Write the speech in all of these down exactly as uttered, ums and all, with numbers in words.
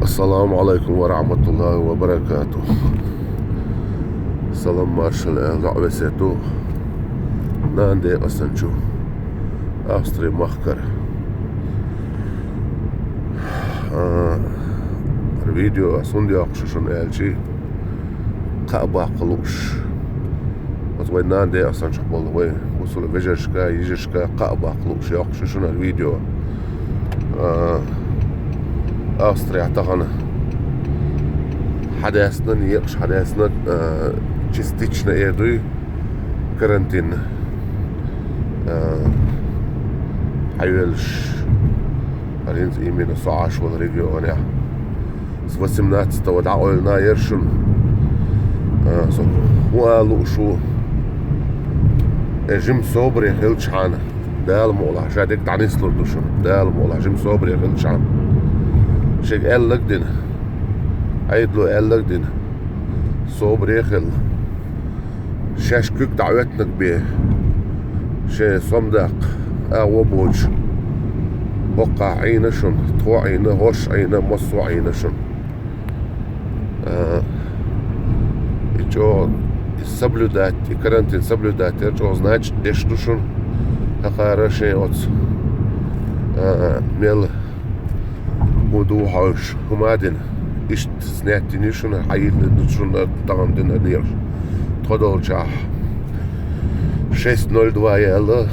Ассаламу Ӏалайкум ва рахьматуллахӀи ва баракатухӀ. Салам-маршал аьнна, дӀа а весету нана декъастанчу Австри махкара. А, видео ас хӀунда йоккхуш шуна аьлчи, кхаъ баккха лууш. Оцу вай нана декъастанчохь болу вай бусулба вежаршка, йижаршка кхаъ баккха лууш йоккхуш ю шуна видео. А, Австрия тахана хьадаьстина, некъаш хьадаьстина, а, частично эр дуй, карантин, а, хьайоьлуш, хӀара хӀинца именно со Ӏаш волу регионехь. С восемнадцатого дӀакъевлина яра шуна. А, со хӀун ала лууш ву? Э, жима собаре хилчхьана, Дала мукъалахь, ша дерг дӀанислур ду шуна, Дала мукъалахь, жима собаре хилчхьана. Шега аьлларг а дина, Ӏедало аьлларг а дина, собаре а хилла. Шаьш куьг дӀаоьттинарг бен, шайн сом даккха агӀо боцуш, хӀокхахь Ӏийна шуна, тхо Ӏийна, хӀорш Ӏийна, массо а Ӏийна шуна. А, и чӀогӀа, и соблюдать, и карантин соблюдать яр чӀогӀа значит деш ду шуна, хӀокхара шайн оцу, а, мел хӀун ду хьовсуш, хӀума а дина. Иштта снять дина шуна, хьайиллина шуна тахана дина дехаш. Тхо долчохь шесть ноль два яьлла,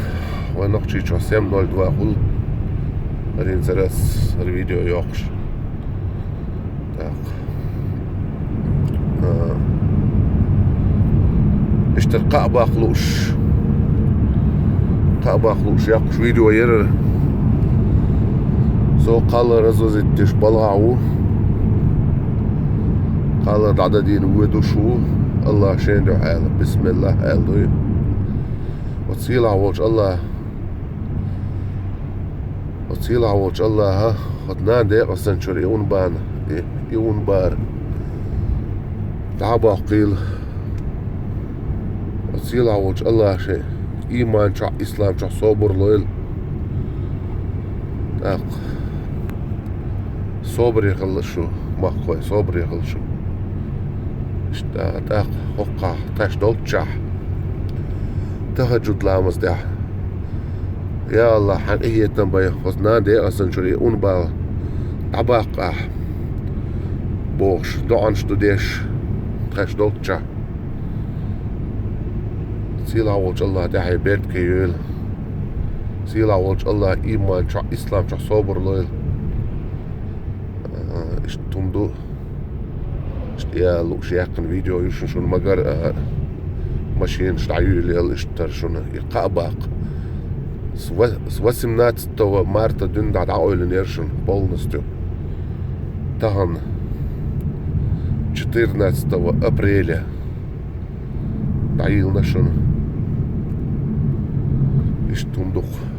вайн Нохчийчохь семь ноль два хуьлу. ХӀара хӀинца ас хӀара видео йоккхуш. Так. А. Иштта кхаъ баккха лууш. Кхаъ баккха лууш яккхуш видео яра. Со кхаллар развозить деш балхахь ву. Кхаллар дӀададийна воьдуш ву. АллахӀ шен дуьхьа аьлла, бисмиллахӀ аьлла дуй. Оцу сийлахь волчу АллахӀ, оцу сийлахь волчу АллахӀа, оцу нана декъастанчуьра и унбана, и, и унбара дӀа а боккхийла. Оцу сийлахь волчу АллахӀа шайн ийман чохь, ислам чохь собар лойла. ТӀаккха собаре хилла шу, махкахой, собаре хилла шу. Иштта тӀаккха хӀокхахь тхаьш долччохь, тахаджуд ламаз тӀехь: «Я АллахӀ, хьан къинхетам бай, оцу нана декъастанчуьра и унбала дӀабаккха ахь», — бохуш, доӀанаш ду деш, тхаьш долччохь. Сийлахь волчу АллахӀа тӀаьхье беркате йойла. Сийлахь волчу АллахӀа ийман чохь, ислам чохь собар лойла. А, иштта хӀума ду. Иштта я лууш яьккхина видео ю шуна, шуна магар, а, машинаш дӀаюьйлаелла иштта шуна и кхаъ баккха. С ва-, с восемнадцатого марта дуьйна дӀа дӀакъевлина яра шуна полностью. Тахана четырнадцатого апреля дӀайиллина шуна. Иштта хӀума ду-кх.